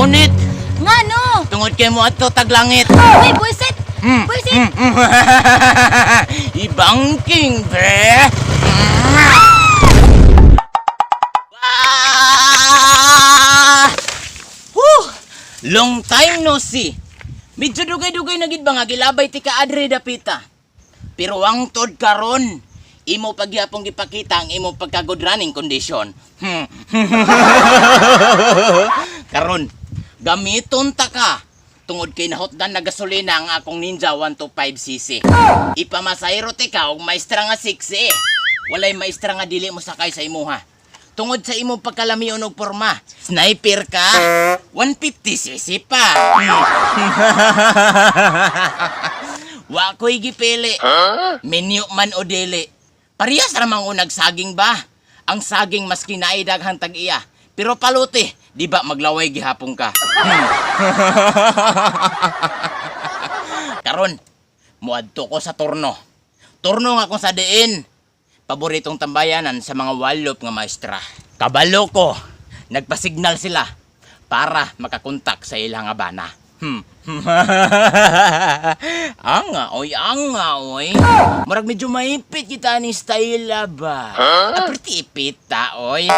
Gunit! Nga no! Tungod kay mo adto taglangit. Uy, buisit! Buisit! Ibangking, bre! Ah! Whew! Long time no see. Medyo dugay-dugay na gid ba nga gilabay ti ka adre dapita. Pero ang tod karon, imo pagyapong gipakita ang imo pagka good running condition. Karon, gamiton ta ka tungod kay nahotdan na gasolina ang akong Ninja 125cc. Ipamasayro ti ka og maestra nga 6. Walay maestra nga dili mo sakay sa imuha. Tungod sa imong pagkalamion og porma, sniper ka, 150cc pa. Wa ko'y gipili. Menu man o dili. Parehas ra man unag saging ba? Ang saging maski naay daghang tag-iya. Pero paluti, di ba maglaway gihapon ka? Karon, muadto ko sa turno. Turno nga kung sa diin. Paboritong tambayanan sa mga walop nga maestra. Kabalo ko, nagpasignal sila para makakontak sa ilang nga bana. Anga, oy, anga, oy. Murag medyo maipit kita ni style ba? Huh? Pretty ipit ta, oy.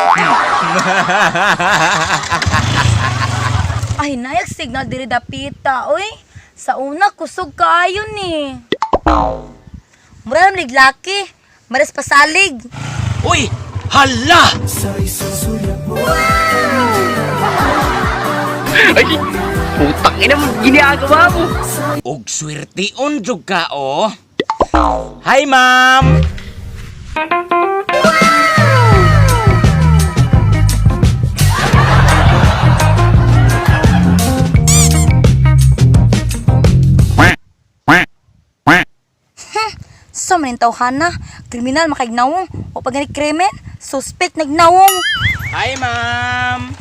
Ay, nayak signal diri dapita, oy. Sa una, kusog kaayo ni. Mura lang liglaki. Maris pasalig. Uy, hala! Ay, putang ina mo, ginagawa mo. Og swerte jud ka, oh. Hi, ma'am! So, manin tawhana. Kriminal makaignawong. O pag gani krimen, suspect nagnawong. Hi, ma'am!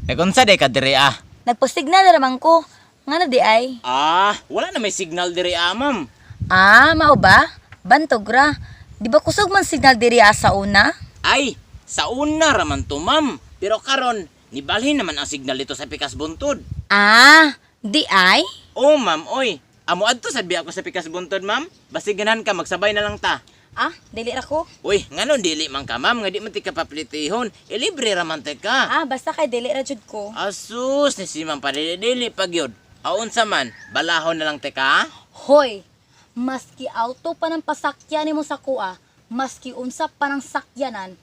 Nagunsa day ka diri ah? Nagpasignal na naman ko. Nga na di ay. Ah, wala na may signal diri ah, ma'am. Ah, mao ba? Bantog ra. Di ba kusog man signal diri ah, sa una? Ay, sa una raman to, ma'am. Pero karon, nibalhin naman ang signal dito sa Pikas Buntod. Ah, di ay? Oh, ma'am, oy. Amo adto sad biya ako sa Pikas Buntod, ma'am. Basig ganahan ka, magsabay na lang ta. Ah, dili ra ko. Uy, nganon dili man ka, ma'am, nga di man ti ka paplitihon. Ilibre ra man te ka. Ah, basta kay dili ra jud ko. Asus, ni si ma'am padili-dili pag yun. Aon sa man, balahon na lang te ka. Hoy, maski auto pa ng pasakyan nimo sa kuha, maski unsa pa ng sakyanan,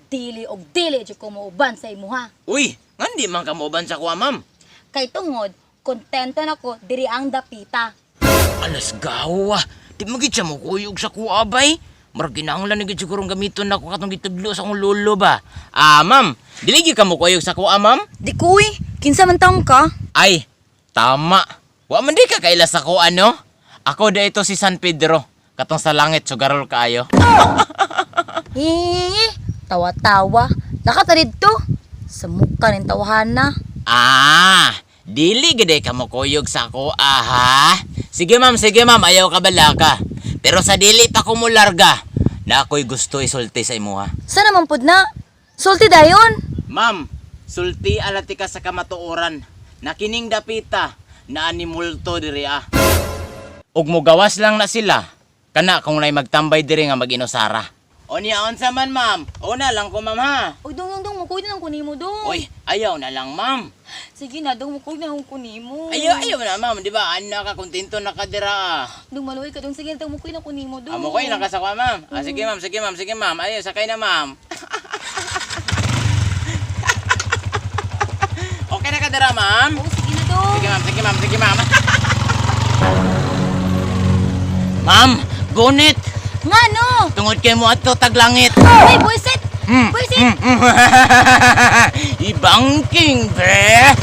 dili og dili jud ko mouban sa imuha. Uy, ngan di man ka moban sa kuha, ma'am. Kay tungod, kontento na ko diri ang dapita. Alas gawa. Di mo gid siya mo kuyog sa kuha bay. Murag kinahanglan na gid siguro gamiton nako katong gitudlo sa akong lolo ba. Ah, ma'am, dili gyud ka mo kuyog sa kuha, ma'am? Di ko uy, kinsa man taong ka? Ay, tama. Wa man di ka kaila sa kuha, no? Ako da ito si San Pedro. Katong sa langit, sugarol kaayo. Eh, tawa-tawa. Nakata didto. Sa muka ning tawhana. Ah, dili gid ka mo kuyog sa kuha, ha? Sige ma'am, ayaw ka balaka. Pero sa dili pa ko mo larga, na ako'y gusto isulti sa imuha. Sana man pud na? Sulti dayon. Ma'am, sulti alati ka sa kamatuoran. Nakining dapita, na animulto diri ah. Ug mugawas lang na sila. Kana kung nay magtambay diri nga mag-inusara. O niya unsa man ma'am? Una lang ko ma'am ha. Uy, dong, dong, dong, mukoy na lang ko nimo dong. Uy, ayaw na lang ma'am. Sige na, dong, mukoy na lang ko nimo. Ayaw, ayaw na ma'am, di ba? Ano ka kontento na ka dira ah. Dong, maluoy ka dong. Sige na, dong, mukoy na ko nimo dong. Amo ko lang ka sa kuha, ma'am. Ah, sige ma'am, sige ma'am, sige ma'am. Ayaw, sakay na ma'am. Okay na ka dira ma'am? Oo, sige na, dong. Sige ma'am, sige ma'am, sige ma'am. Ma'am, gunit. Nga no! Tungod kay mo adto taglangit. Uy, buisit! Buisit! Ibangking, bre.